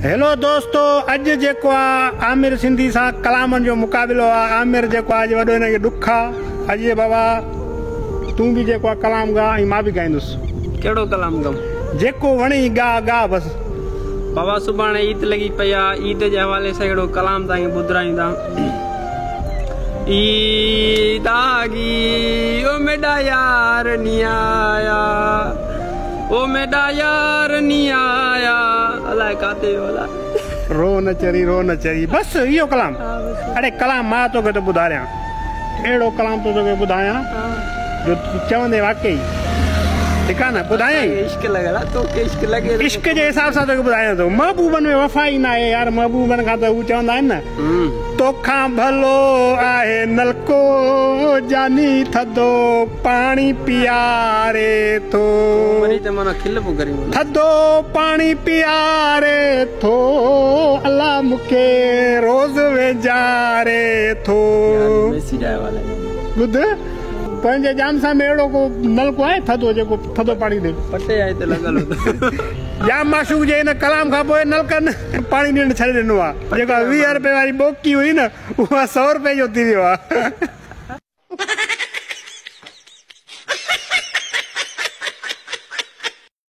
Hello دوستو اڄ جيڪو آ عامر سنڌي سان ڪلامن جو مقابلو آ عامر جيڪو آ اڄ وڏو هن کي ڏک آ اڄ بابا تون به جيڪو آ ڪلام ڳاء ۽ مان به ڳائيندس. ڪهڙو ڪلام ڳائون؟ جيڪو وڻئي ڳاء ڳاء بس. بابا سڀاڻي عيد لڳي پئي آ عيد جي حوالي سان ههڙو ڪلام توهان کي ٻڌرايون ٿا عيد آ گي او ميڏا يار ني آيا. او ميڏا يار ني آيا الائي ڪاٿي ويو الاء. رو نه چري رو نه چري بس اهو ڪلام اڙي ڪلام مان توکي ٿو ٻڌاريان اهڙو ڪلام ٿو توکي ٻڌايان جو چوندين واقعي ٺيڪ آ نه ٻڌايائين عشق لڳل آ توکي عشق لڳي عشق جي حساب سان توکي ٻڌايان ٿو محبوبن ۾ وفا ئي ناهي يار محبوبن کان ته هو چوندا آهن نه توکان ڀلو آهي نلڪو جاني ٿڌو پاڻي پياري ٿو. وري ته معنيٰ کل پو ڪرين معنيٰ. ٿڌو پاڻي پياري ٿو الله مونکي روز وينجاري ٿو. يار هي ميسيج آيو آ الائي. ٻڌ پنهنجي ڄام صاحب ۾ اهڙو ڪو نلڪو آهي ٿڌو جيڪو ٿڌو پاڻي ڏي. پٽي آهي ته لڳل هوندو. ڄام معشوق جي ان ڪلام کان پوء نلڪن پاڻي ڏيڻ ڇڏي ڏنو آ. جيڪا 20 رپئي واري ٻوڪي هئي نه اها سئو رپئي جو ٿي ويو آ.